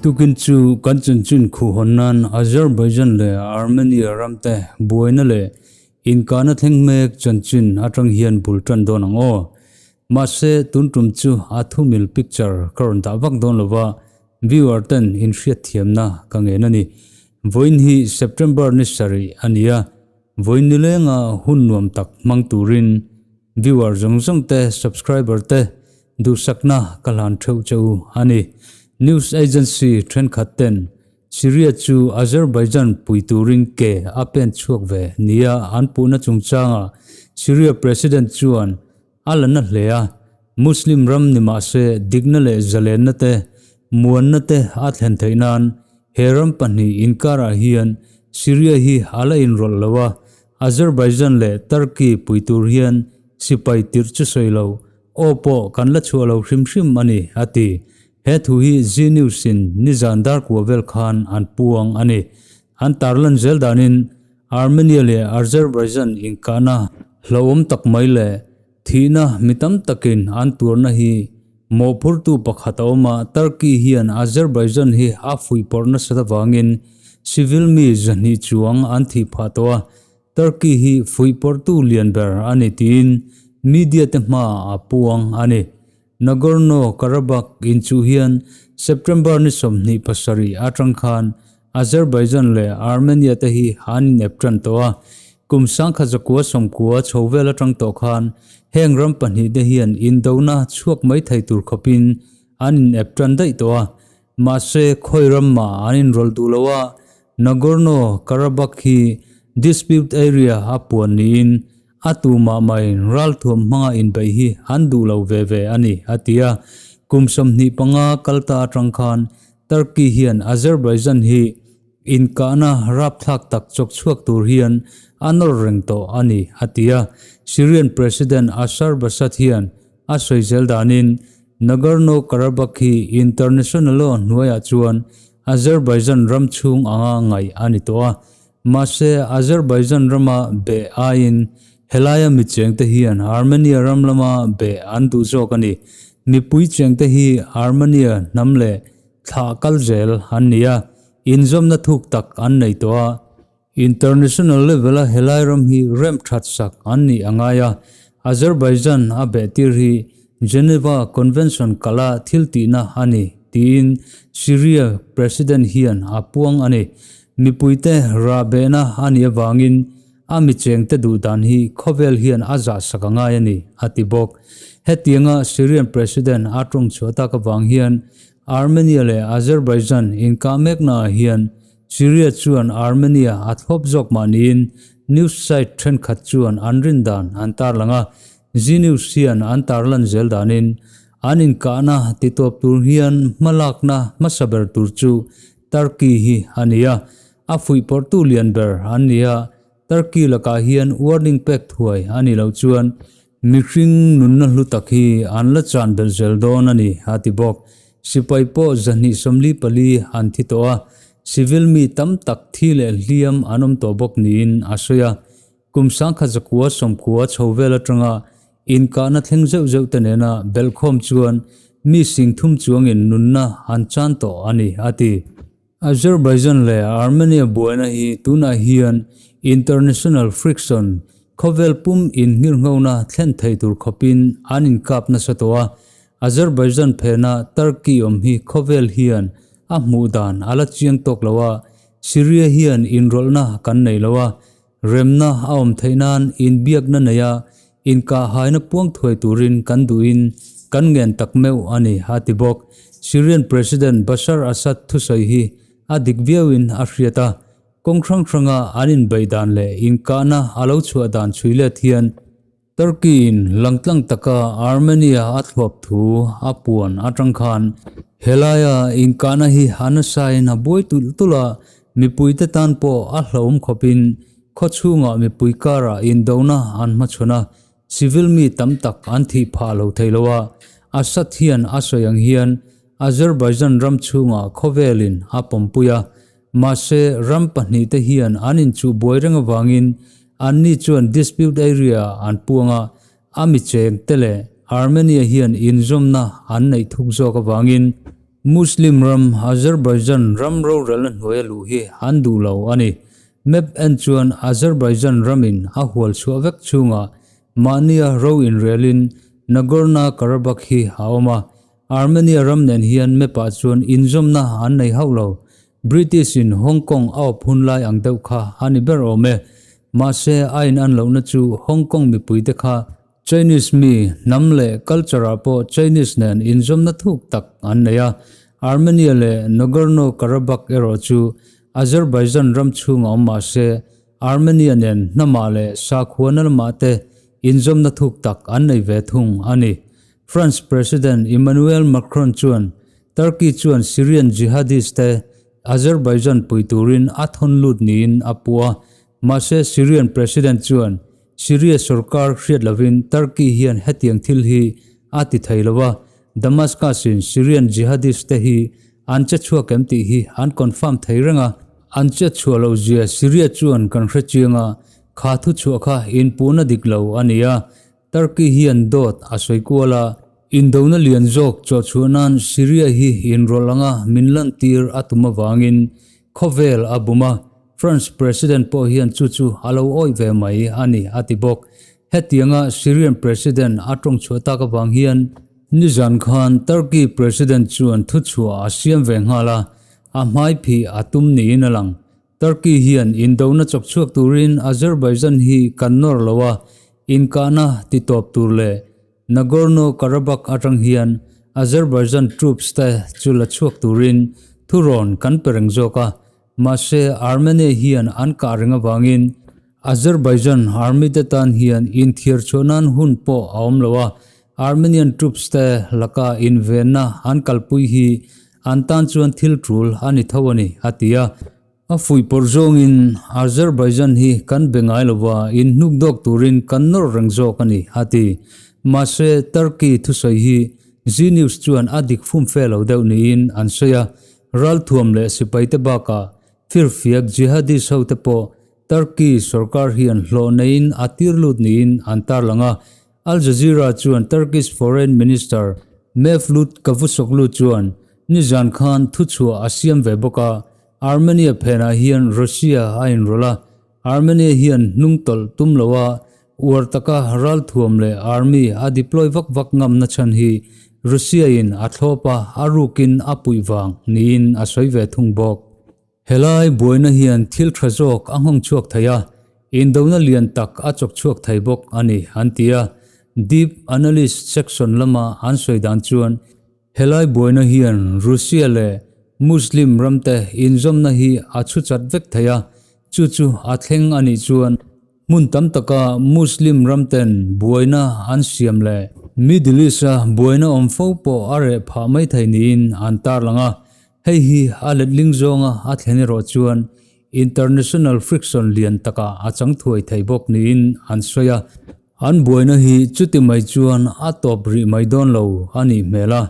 Tukin chu kan chanchin khuhhawn nan Azerbaijan leh Armenia ramte buaina leh inkahna thleng mek chanchin atang hian bul tan dawn ang aw. Mahse tun tum chu a thumil picture ka rawn dah vak dawn lova, viewer ten inhriatthiamna ka ngen a ni. Vawiin hi September ni sarih a ni a, vawiin nilenga hun nuam tak hmang turin viewer zawng zawng te, subscriber te duhsakna ka hlan theuh che u a ni. News agency thenkhat ten Syria chu Azerbaijan pui turin ke a pen chhuak ve nia an puhna chungchangah Syria President chuan a la na hle a, Muslim ram ni mah se dikna leh zalenna te, muanna te a thlen theih nan he ram pahnih inkarah hian Syria hi a la inrawlh lo a, Azerbaijan leh Turkey pui tur hian sipai tirh chu sawi lo, aw pawh kan la chhuah lo hrim hrim a ni, a ti. He thu hi Zee News in nizan darkua vel khan an puang a ni. An tarlan zel danin Armenia leh Azerbaijan inkahna hlauhawm tak mai leh thihna mi tam takin an tuarna hi mawhphurtu pakhat a awm a, Turkey hian Azerbaijan hi a fuihpawrh nasat avangin civil mi 200 chuang an thih phah tawh a, Turkey hi fuihpawrhtu lian ber a ni tiin media te hmaah a puang a ni. Nagorno-Karabakh inchuh hian September ni 27 atang khan Azerbaijan leh Armenia te hi an inep tan tawh a. Kum 1990 chho vel atang tawh khan heng ram pahnih te hian indona chhuak mai thei tur khawpin an inep tan daih tawh a. Mahse, khawi ram mah an inrawlh duh lo a, Nagorno-Karabakh hi dispute area a puan niin A tu mah maiin ralthuam hmanga inbeih hi an duh lo ve ve a ni, a ti a. Kum 25 kal ta atang khan Turkey hian Azerbaijan hi inkahna rapthlak tak chawk chhuak tur hian a nawr reng tawh a ni, a ti a. Syrian President Ashar Basad hian a sawi zel danin Nagorno-Karabakh hi international law hnuaiah chuan Azerbaijan ram chhung anga ngaih a ni tawh a. Mahse, Azerbaijan rama beh aiin helaia mi chengte hian Armenia ram lama beh an duh zawk a ni. Mipui chengte hi Armenia hnam leh thlah kal zel an ni a, inzawmna thuk tak an nei tawh a. International level-a helai ram hi rem that sak an nih a ngai a, Azerbaijan a beh tir hi Geneva Convention kala thil tihna a ni, tiin Syria President hian a puang a ni. Mipuite rahbehna a nih avangin a mi chengte duh dan hi khawvel hian a zahsak a ngai a ni, a ti bawk. Hetianga Syrian President a tawng chhuah tak avang hian Armenia leh Azerbaijan inkah meknaah hian Syria chuan Armenia a thlawp zawk mah niin news site thenkhat chuan an rin dan an tarlang a, Zee News hian an tarlan zel danin an inkahna titawp tur hian hmalakna hmasa ber tur chu Turkey hi a ni a, a fuihpawrhtu lian ber an ni a, Turkey lakah hian warning pek thuai a nih loh chuan mihring nunna hlu tak hi an la chan belh zel dawn a ni, a ti bawk. Sipai pawh 244 an thi tawh a, civil mi tam tak thi leh hliam an awm tawh bawk niin a sawi a. Kum 1990 chho vel atanga inkahna thleng zeuh zeuh te nena belhkhawm chuan mi 30,000 chuangin nunna an chan tawh a ni, a ti. Azerbaijan leh Armenia buaina hi tunah hian international friction, khawvel pum inngirnghona thlen thei tur khawpin an inkap nasa tawh a. Azerbaijan phena Turkey awm hi khawvel hian a hmuh dan a la chiang tawk lo a, Syria hian inrawlhna kan nei lo a, Remna a awm theih nan inbiakna neia inkahhaina puang thuai turin kan duhin kan ngen tak meuh a ni, a ti bawk. Syrian President Bashar Assad thusawi hi a dik viauin a hriat a, kawng hrang hranga an inbeih dan leh inkahna a lo chhuah dan chhui let hian Turkey-in langtlang taka Armenia a thluap thu a puan atang khan helaia inkahna hi a nasain a buai tulh tulh a, mipuite tan pawh a hlauhawm khawpin khawchhungah mipui karah indona an hmachhawn a, civil mi tam tak an thih phah lo thei lo a, Assad hian a sawi ang hian Azerbaijan ram chhungah khawvelin a pawmpui a, Mahse, ram pahnihte hian an inchuh buai reng avangin anni chuan dispute area an puang a, a mi chengte leh Armenia hian inzawmna an neih thuk zawk avangin. Muslim ram Azerbaijan ram rorelna hnuaia luh hi an duh lo a ni. Map en chuan Azerbaijan ramin a hual chhuah vek chhungah mahnia ro inrelin Nagorno-Karabakh hi a awm a. Armenia ram nen hian map-ah chuan inzawmna an nei hauh lo. British-in Hong Kong a awp hun lai ang deuh kha a ni ber awm e. Mahse, a inan lohna chu Hong Kong mipuite kha Chinese mi, hnam leh culture-ah pawh Chinese nen inzawmna thuk tak an nei a. Armenia leh Nagorno-Karabakh erawh chu Azerbaijan ram chhungah awm mah se, Armenia nen hnamah leh sakhuana lamah te inzawmna thuk tak an nei ve thung a ni. France President Emmanuel Macron chuan Turkey chuan Syrian jihadist te Azerbaijan pui turin a thawn lut niin a puh a, mahse Syrian President chuan Syria sorkar hriat lovin Turkey hian hetiang thil hi a ti thei lo a, Damascus-in Syrian jihadist te hi an che chhuak em tih hi an confirm thei reng a, an che chhuah loh zia Syria chuan kan hre chiang a, kha thu chhuah kha inpuhna dik lo a ni a, Turkey hian dawt a sawi kual a, indona lian zawk chawhchhuah nan Syria hi inrawlh anga min lantir a tum avangin khawvel a bum a, France President pawh hian chu chu a lo awih ve mai a ni a ti bawk. Hetianga Syrian President a tawng chhuah tak avang hian nizan khan Turkey President chuan thuchhuah a siam ve nghal a, a hmai phih a tum niin a lang. Turkey hian indona chawk chhuak turin Azerbaijan hi kan nawr lo a, inkahna titawp tur leh Nagorno-Karabakh atang hian Azerbaijan troops te chu la chhuak turin thurawn kan pe reng zawk a, mahse Armenia hian an kah reng avangin Azerbaijan army te tan hian inthiar chhuah nan hun pawh a awm lo a, Armenian troops te laka invenna an kalpui hi an tan chuan thil tul a ni tho a ni, a ti a. A fuihpawrh zawngin Azerbaijan hi kan be ngai lo va, inhnuk dawk turin kan nawr reng zawk a ni, a ti. Mahse, Turkey thusawi hi Zee News chuan a dik fumfe lo deuh niin an sawi a, ralthuam leh sipaite bakah firfiak jihadist hote pawh Turkey sorkar hian hlawh neiin a tir lut niin an tarlang a, Al Jazeera chuan Turkish Foreign Minister Mevlut Cavusoglu chuan nizan khan thuchhuah a siam ve bawk a, Armenia phenah hian Russia a inrawlh a, Armenia hian hnung tawlh tum loa uar taka ralthuam leh army a deploy vak vak ngamna chhan hi Russia-in a thlawp a, a rukin a puih vang niin a sawi ve thung bawk. Helai buaina hian thil tha zawk a nghawng chhuak thei a, indona lian tak a chawk chhuak thei bawk a ni, an ti a. Deep Analyst section lama an sawi dan chuan helai buaina hian Russia leh Muslim ramte inzawmna hi a chhu chat vek thei a, chu chu a thleng a nih chuan Hmun tam taka Muslim ramten buaina an siam leh Middle East-a buaina awm fo pawh a reh phah mai thei niin an tarlang a, hei hi a letling zawnga a thlen erawh chuan international friction lian takah a chang thuai thei bawk niin an sawi a. An buaina hi chuti mai chuan a tawp rih mai dawn lo a nih hmel a,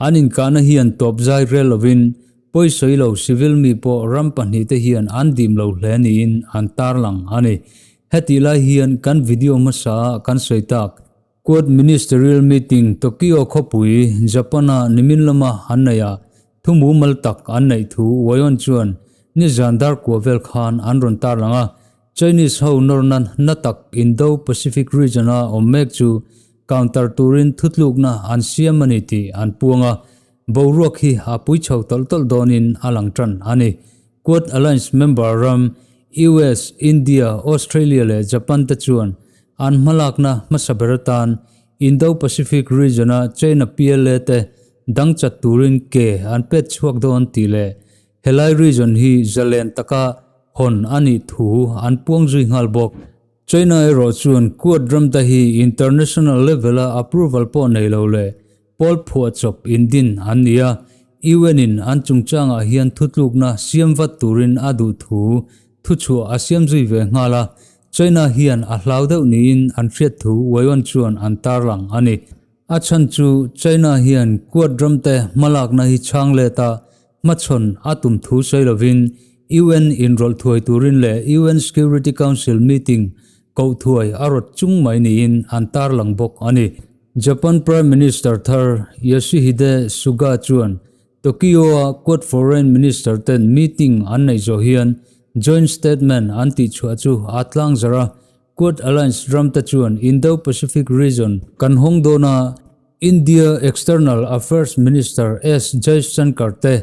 an inkahna hian tawp zai rel lovin Pawisawi lo civil mi pawh ram pahnihte hian an dim lo hle niin an tarlang a ni. Hetih lai hian kan video hmasa ah kan sawi tak Quad Ministerial Meeting Tokyo khawpui Japan-a nimin lama an neih ah thu mumal tak an neih thu Wayon chuan nizan dar kua vel khan an rawn tarlang a. Chinese ho nawrna na tak Indo-Pacific region-a awm mek chu counter turin thutlukna an siam a ni tih an puang a. Boruak hi a pui chho tawlh tawlh dawnin a lang tan a ni. Quad Alliance member ram US, India, Australia leh Japan te chuan an hmalakna hmasa ber atan Indo-Pacific region-a China PLA te dang chat turin ke an pet chhuak dawn tih leh helai region hi zalen taka hawn a nih thu an puang zui nghal bawk. China erawh chuan Quad ram te hi international level-a approval pawh nei lo leh Pawl phuahchawp indin an ni a, UN in an chungchangah hian thutlukna siam vat turin a duh thu thuchhuah a siam zui ve nghal a, China hian a hlau deuh niin an hriat thu Waion chuan an tarlang a ni. A chhan chu China hian Quad ramte hmalakna hi chhang let a, hmachhawn a tum thu sawi lovin UN inrawlh thuai turin leh UN Security Council meeting koh thuai a rawt chung mai niin an tarlang bawk a ni. Japan Prime Minister thar Yoshihide Suga chuan Tokyo-a Quad Foreign Minister ten meeting an neih zawh hian joint statement an tihchhuah chu a tlangzarh a, Quad Alliance ramte chuan Indo-Pacific region kan hawng dawn a, India External Affairs Minister S Jaishankar te,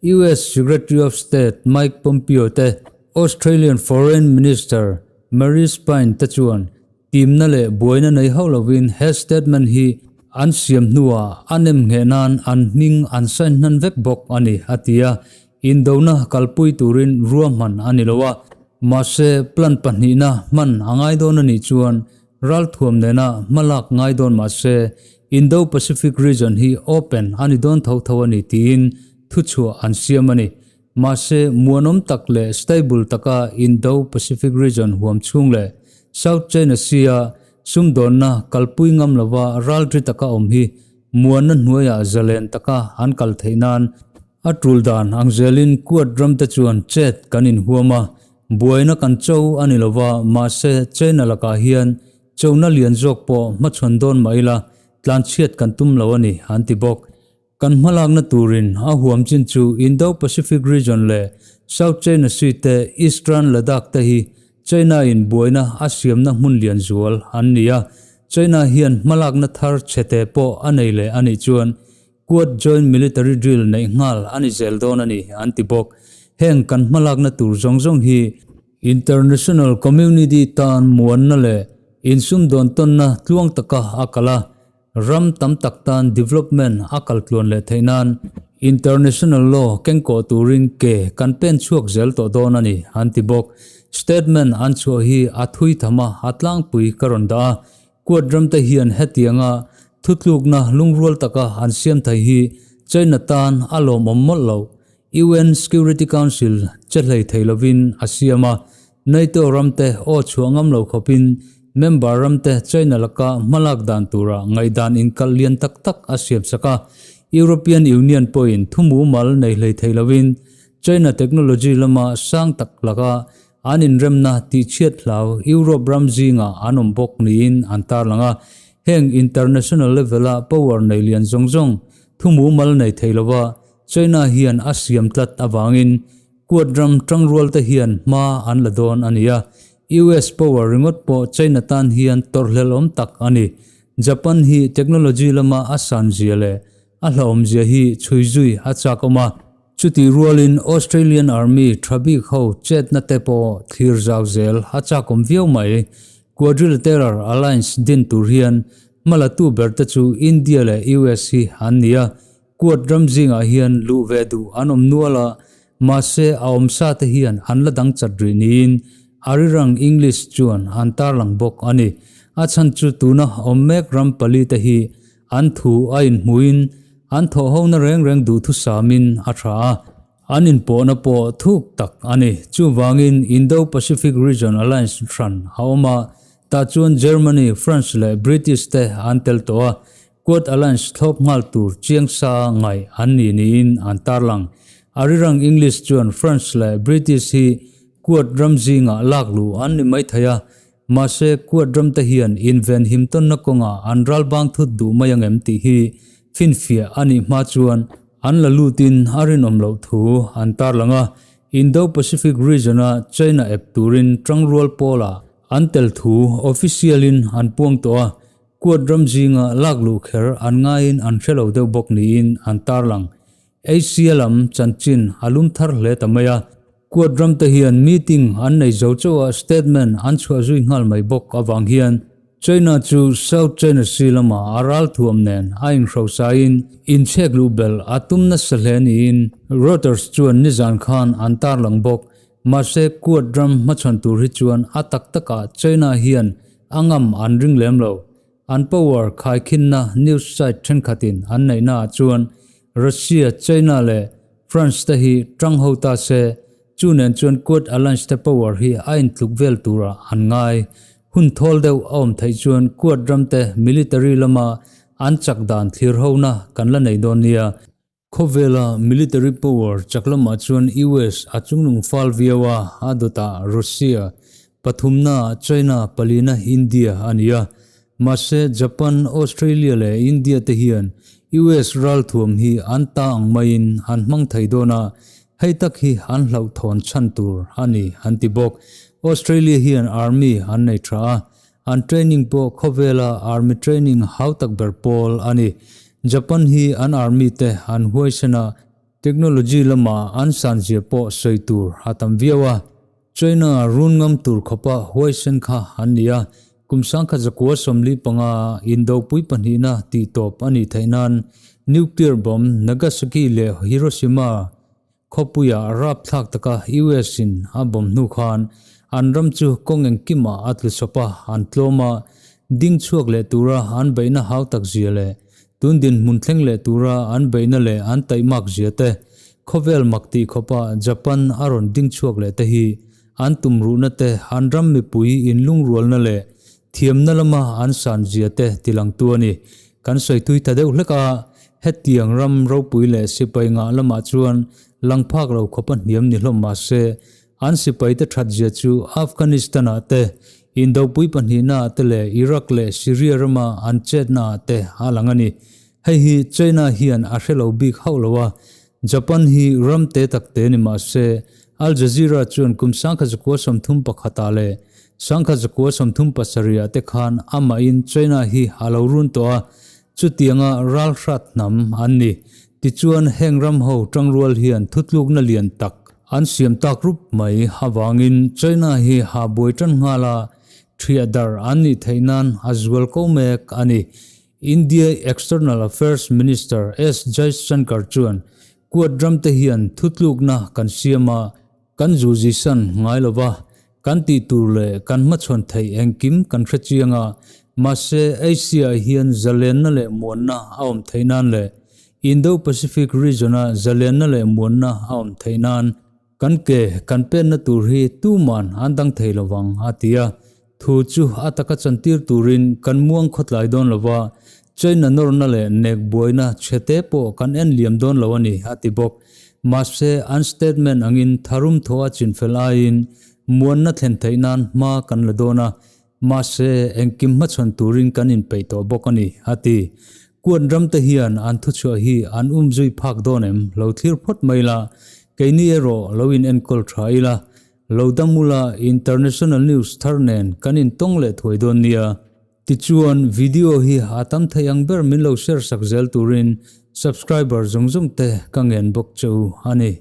US Secretary of State Mike Pompeo te, Australian Foreign Minister Marise Payne te chuan Timna leh buaina nei hauh lovin he statement hi an siam hnuah a nem ngheh nan an hming an sign hnan vek bawk a ni, a ti a. Indona kalpui turin ruahman a ni lo a, mahse plan pahnihna hman a ngai dawn a nih chuan ralthuam nena hmalak ngai dawn mahse Indo-Pacific region hi open a ni dawn tho tho a ni tiin thuchhuah an siam a ni. Mahse, muanawm tak leh stable taka Indo-Pacific region huam chhung leh South China Sea-a sumdawnna kalpui ngam lova ralri taka awm hi muanna hnuaiah zalen taka an kal theih nan a tul dan ang zelin Quad ramte chuan chet kan inhuam a, buaina kan cho a ni lova, mahse China lakah hian chona lian zawk pawh hmachhawn dawn mah ila tlanchhiat kan tum lo a ni, an ti bawk. Kan hmalakna turin a huam chin chu Indo-Pacific region leh South China Sea te Eastern Ladakh te hi China-in buaina a siamna hmun lian zual an ni a. China hian hmalakna thar chhete pawh a nei leh a nih chuan Quad Joint Military Drill neih nghal a ni zel dawn a ni, an ti bawk. Heng kan hmalakna tur zawng zawng hi International community tan muanna leh insumdawn tawnna tluang taka a kal a. Ram tam tak tan development a kal tluan leh theih nan international law kengkawh turin ke kan pen chhuak zel tawh dawn a ni, an ti bawk. Statement an chhuah hi a thui tham a, a tlangpui ka rawn dah a. Quad ramte hian hetianga thutlukna lungrual taka an siam thei hi China tan a lawmawm mawlh loh. UN Security Council che hlei thei lovin a siam a, NATO ramte aw chhuah ngam lo khawpin member ramte China laka hmalak dan tura ngaihdan inkalh lian tak tak a siamsak a. European Union pawhin thu mumal nei hlei thei lovin China technology lama sang tak laka an inremna tihchhiat hlau Europe ram zingah an awm bawk niin an tarlang a. Heng international level-a power nei lian zawng zawng thu mumal nei thei lova China hian a siam tlat avangin Quad ram tangrual te hian hma an la dawn a ni a, US power ringawt pawh China tan hian tawrhhlelh awm tak a ni. Japan hi technology lama a san zia leh a hlauhawm zia hi chhui zui a chak awm a, chutih rualin Australian Army tha bik ho chetna te pawh thlir zau zel a chak awm viau mai. Quadrilateral Alliance din tur hian hmalatu ber te chu India leh US hi an ni a, Quad ram zingah hian luh ve duh an awm nual a, mahse a awm sa te hian an la dang chat rih niin Arirang English chuan an tarlang bawk a ni. A chhan chu tuna awm mek ram pali te hi an thu a inhmuhin an thawhhona reng reng duhthusamin a tha a, An inpawhna pawh thuk tak a ni. Chuvangin Indo-Pacific Region Alliance hran a awm a, tah chuan Germany, France leh British te an tel tawh a, Quad Alliance thlawp nghal tur chiang sa ngaih an ni niin an tarlang. Arirang English chuan France leh British hi Quad ram zingah lak luh an ni maithei a, mahse Quad ram te hian inven himtawnna kawngah an ralbang thut duh mai angem tih hi finfiah a nih hma chuan An la lutin a rinawm loh thu an tarlang a, Indo-Pacific region-a China ep turin tangrual pawlah an tel thu official-in an puang tawh a, Quad ram zinga lak luh kher an ngaiin an hre lo deuh bawk niin an tarlang. Asia lam chanchin a lum thar hle ta mai a, Quad ramte hian meeting an nei zo chauh a statement an chhuah zui nghal mai bawk avang hian China chu South China Sea lama a ralthuam nen a inhrosain inchhek luh belh a tum nasa hle niin Reuters chuan nizan khan an tarlang bawk. Mahse Quad ram hmachhawn tur hi chuan a tak takah China hian a ngam an ring lem lo. An power khaikhinna news site thenkhatin an neihnaah chuan Russia, China leh France te hi tang ho ta se, chu nen chuan Quad Alliance te power hi a intluk vel turah an ngai. Hun thawl deuh a awm theih chuan Quad ram te military lama an chak dan thlir hona kan la nei dawn nia. Khawvela military power chak lamah chuan US a chungnung fal viau a, a dawtah Russia, pathumna China, palina India a ni a. Mahse, Japan, Australia leh India te hian US ralthuam hi an ta ang maiin an hmang thei dawn a, hei tak hi an hlauhthawn chhan tur a ni an ti bawk. Australia hian army an nei tha a, an training pawh khawvela army training hau tak ber pawl a ni. Japan hi an army te an huaisen a, technology lama an sanzia pawh sawi tur a tam viau a. China run ngam tur khawpa huaisen kha an ni a, kum 1945 indopui pahnihna tihtawp a nih theih nan nuclear bomb Nagasaki leh Hiroshima khawpuia rapthlak taka US in a bomb hnu khan an ram chu kawng engkimah a tlu chawp a, an tlawm a, ding chhuak leh tura an beihna hau tak zia leh Tun dinhmun thleng leh tura an beihna leh an taihmak zia te, khawvel mak tih khawpa Japan a rawn ding chhuak leh te hi an tumruhna te, an ram mipui inlungrualna leh thiamna lama an san zia te tilangtu a ni. Kan sawi tui ta deuh hlek a, hetiang ram ropui leh sipai ngah lamah chuan lang phak lo khawpa hniam ni hlawm mah se, An sipaite thatzia chu Afghanistan-ah te, Indopui pahnihnaah te leh Iraq leh Syria rama an chetnaah te a lang a ni. Hei hi China hian a hre lo bik hauh lo a, Japan hi ram te tak te ni mah se, Al Jazeera chuan kum 1931 leh 1937 te khan amahin China hi a lo run tawh a, chutianga ralhrat hnam an ni. Tichuan heng ram ho tangrual hian thutlukna lian tak an siam tak rup mai avangin China hi ha buai tan nghal a, thiah dar an nih theih nan a zual ko mek a ni. India External Affairs Minister S Jaishankar chuan Quad ram te hian thutlukna kan siam a, kan zuzi san ngai lo va, kan tih tur leh kan hmachhawn theih engkim kan hre chiang a, mahse Asia ah hian zalenna leh muanna a awm theih nan leh Indo-Pacific region-a zalenna leh muanna a awm theih nan kan ke kan penna tur hi tuman an dang thei lo vang, a ti a. Thu chu a taka chantir turin kan muang khawtlai dawn lo va, China nawrna leh nek buaina chhete pawh kan en liam dawn lo a ni, a ti bawk. Mahse, an statement angin tharum thaw a chinfel aiin muanna thlen theih nan hma kan la dawn a, mahse, engkim hmachhawn turin kan inpeih tawh bawk a ni, a ti. Kuat ramte hian an thuchhuah hi an umzui phak dawn em? Lo thlir phawt mai la, keini erawh lo in enkawl tha ila, Lo dam ula international news thar nen kan intawng leh thuai dawn nia. Tichuan video hi a tam thei ang ber min lo share sak zel turin subscriber zawng zawng te ka ngen bawk che u a ni.